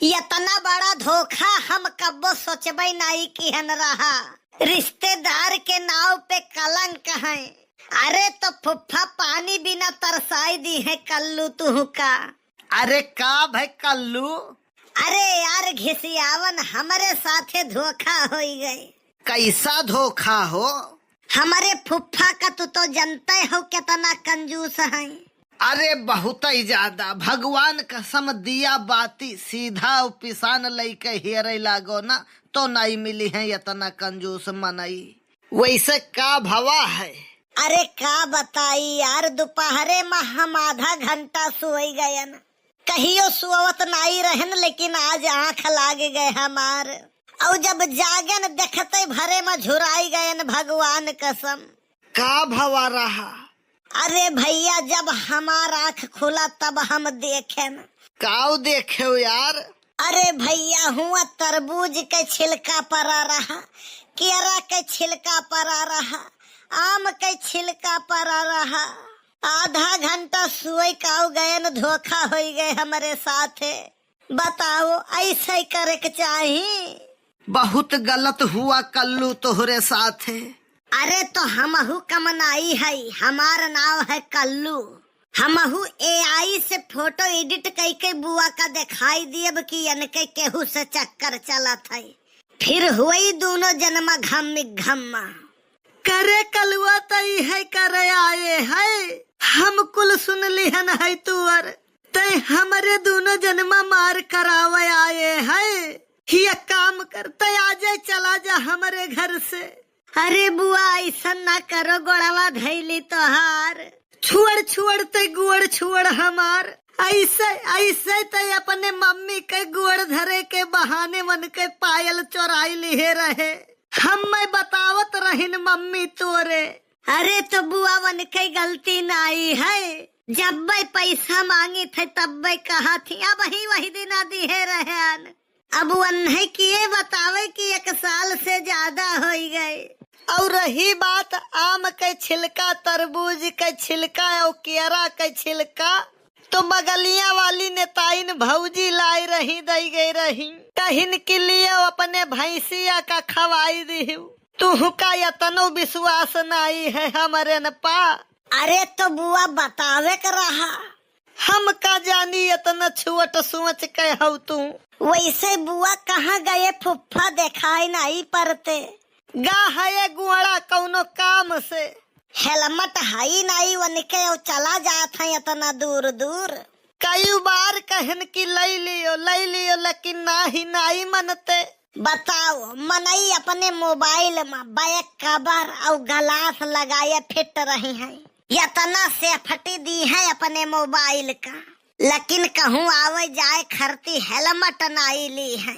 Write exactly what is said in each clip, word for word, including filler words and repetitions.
इतना बड़ा धोखा हम कब्बो सोचबे नाई किहन रहा। रिश्तेदार के नाव पे कलंक है। अरे तो फुफ्फा पानी बिना तरसाई दिहे कल्लू तुहू का। अरे का भय कल्लू? अरे यार घिसियावन, हमरे साथे धोखा होई गए। कैसा धोखा हो? हमरे फुफ्फा का तू तो जनते हो कितना कंजूस हैं। अरे बहुत ही ज्यादा, भगवान कसम दिया बाती सीधा और पिसान लइके हेरे लागो ना तो नाई मिली है इतना कंजूस मनई। वैसे का भवा है? अरे का बताई यार, दोपहरे मा हम आधा घंटा सोई गयन, कहियो सोवत नाई रहन, लेकिन आज आँख लाग गए हमार। और जब जागन देखते भरे मा झुराई गयन, भगवान कसम। का भवा रहा? अरे भैया, जब हमार आँख खुला तब हम देखेन। काऊ देखे हो यार? अरे भैया, हुआ तरबूज के छिलका परा रहा, केरा के छिलका परा रहा, आम के छिलका परा रहा। आधा घंटा सोई काऊ गयन, धोखा होई गए हमरे साथे। बताओ, ऐसे करे के चाही? बहुत गलत हुआ कल्लू तोहरे साथे। अरे तो हमहू कम नाई है, हमार नाव है कल्लू। हमहू एआई से फोटो एडिट कइके बुआ का दिखाई दियब कि इनके केहू से चक्कर चलत है, फिर हुई दोनों जनमा घम्मी घम्मा। करे कलुआ तई है करे आए है, हम कुल सुन लिहन है तुअर, तय हमरे दोनों जनमा मार करावे आए है। हिया काम कर, तय आ जाए, चला जा हमरे घर से। अरे बुआ, ऐसन ना करो, गोड़वा धैली तोहार। छुअड़ छुअड़ तय गोड़ छुअड़ हमार। ऐसे ऐसे तय अपने मम्मी के गोड़ धरे के बहाने मन के पायल चोराई लिहे रहे। हम मैं बतावत रहिन मम्मी तोरे। अरे तो बुआ, वन के गलती नाई है, जब बै पैसा मांगी थे तब बै कहा थी, अब ही वही दिना दिहे रहन। अब वन्हे किए बतावे कि एक साल से ज्यादा होई गए। और रही बात आम के छिलका, तरबूज के छिलका और केरा के छिलका, तो बगलिया वाली नेताइन भौजी लाई रही, दई गई रही, कहिन के लिए अपने भैंसिया का खवाई दिहु। तुहका यतनो विश्वास नाई है हमरे न पा। अरे तो बुआ बतावे के रहा। हम का जानी इतना छुअट सोच के हौ तू। वैसे बुआ कहाँ गए फुफ्फा देखाई नाई परते। गा है गुआड़ा कौनो काम से। हेलमेट हई नाई वनके और चला जात है इतना दूर दूर। कई बार कहन कि लई लियो, लई लियो, लेकिन नाही, नाही मनते। बताओ, मनई अपने मोबाइल में बैक कवर और ग्लास लगाए फिट रही हैं। इतना सेफ्टी दी है अपने मोबाइल का, लेकिन कहूँ आवे जाए खरती हेलमेट नाई ली है।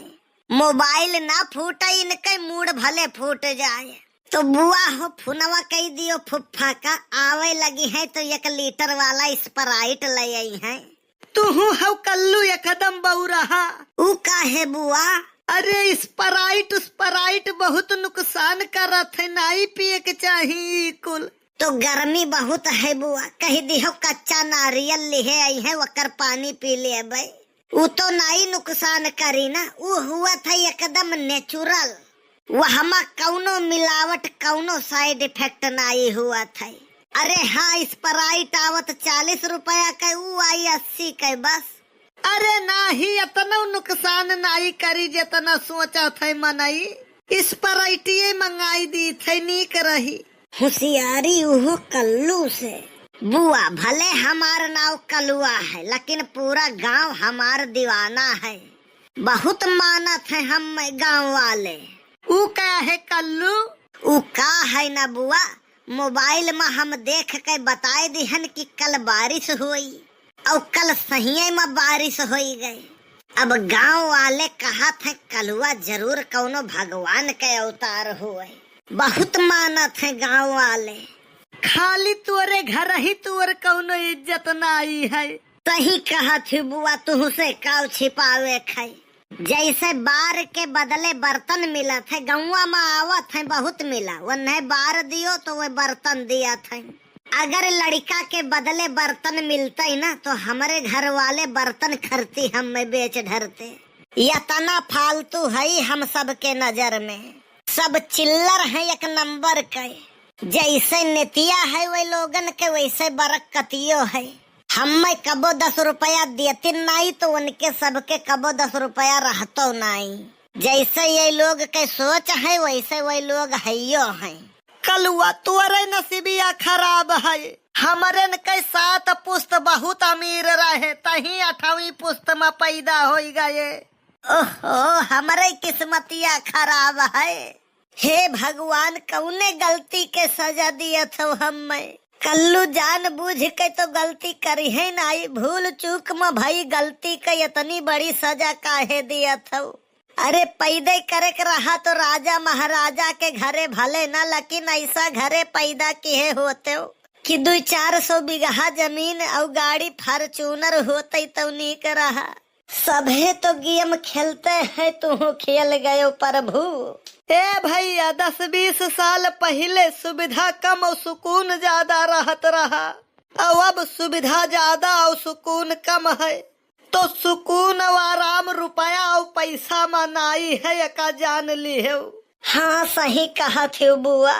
मोबाइल ना फूटे इनके, मूड भले फूट जाए। तो बुआ हो, फुनवा कई दियो फुफ्फा का, आवे लगी है तो एक लीटर वाला स्प्राइट ले आई है। तुहू हौ कल्लू एकदम बौरहा। ऊ काहे बुआ? अरे स्प्राइट, स्प्राइट बहुत नुकसान करत है, नाई पिए के चाही ई कुल। तो गर्मी बहुत है बुआ, कह दिहो कच्चा नारियल लिहे आई है, वकर पानी पी लेबे। ऊ तो नाई नुकसान करी ना, ऊ हुआ था एकदम नेचुरल। वहमा कौनो मिलावट, कौनो साइड इफेक्ट नाई हुआ था। अरे हाँ, स्प्राइट आवत चालीस रुपया के, ऊ आई अस्सी के बस। अरे नाही, इतनो नुकसान नाई करी जितना सोचा थे मनई। स्प्राइटिए मंगाई दी थे, नीक रही। होशियारी उहो कल्लू से। बुआ, भले हमार नाव कलुआ है, लेकिन पूरा गांव हमार दीवाना है। बहुत मानत है हम गांव वाले। ऊ का है कल्लू? ऊ का है ना बुआ, मोबाइल में हम देख के बताए दिहन कि कल बारिश होई, और कल सहिए में बारिश होई गए। अब गांव वाले कहत हैं कलुआ जरूर कौनो भगवान के अवतार होए। बहुत मानत हैं गांव वाले। खाली तोरे घर ही तोर कौनो इज्जत ना आई है। सही कहत ही बुआ, तुहसे काव छिपावे खाई। जैसे बार के बदले बर्तन मिलत है, गौवा में आवत है बहुत मिला, वन्हे बार दियो तो वे बर्तन दिया था। अगर लड़का के बदले बर्तन मिलते ना तो हमरे घर वाले बर्तन खरती हम में बेच ढरते। यतना फालतू है हम सबके नजर में, सब चिल्लर हैं एक नंबर के। जैसे नेतिया है वही लोगन के, वैसे बरकतियो है। हमें कबो दस रुपया देतिन नाई तो उनके सबके कबो दस रुपया रहतो नाई। जैसे ये लोग के सोच है वैसे वही लोग हइयो हैं। कलुआ तोरे नसीबिया खराब है, हमरेन के सात पुस्त बहुत अमीर रहे, तही अठवीं पुस्त में पैदा होई गए। ओहो, हमरे किस्मतिया खराब है। हे भगवान, कौने गलती के सजा दियत हो हमें? कल्लू, जान बूझ के तो गलती करिहे नाई, भूल चूक में भई गलती के इतनी बड़ी सजा काहे दियत हो? अरे, पैदे करे के रहा तो राजा महाराजा के घरे भले ना, लेकिन ऐसा घरे पैदा किहे होते हो कि दुई चार सौ बीघा जमीन और गाड़ी Fortuner होते तो नीक रहा। सभे तो game खेलते हैं, तू खेल गयो प्रभु। ए भैया, दस बीस साल पहिले सुविधा कम और सुकून ज्यादा रहत रहा, और अब सुविधा ज्यादा और सुकून कम है, तो सुकून और आराम रुपया और पैसा में नाई है, एका जान लिहेउ। हाँ, सही कहत हो बुआ।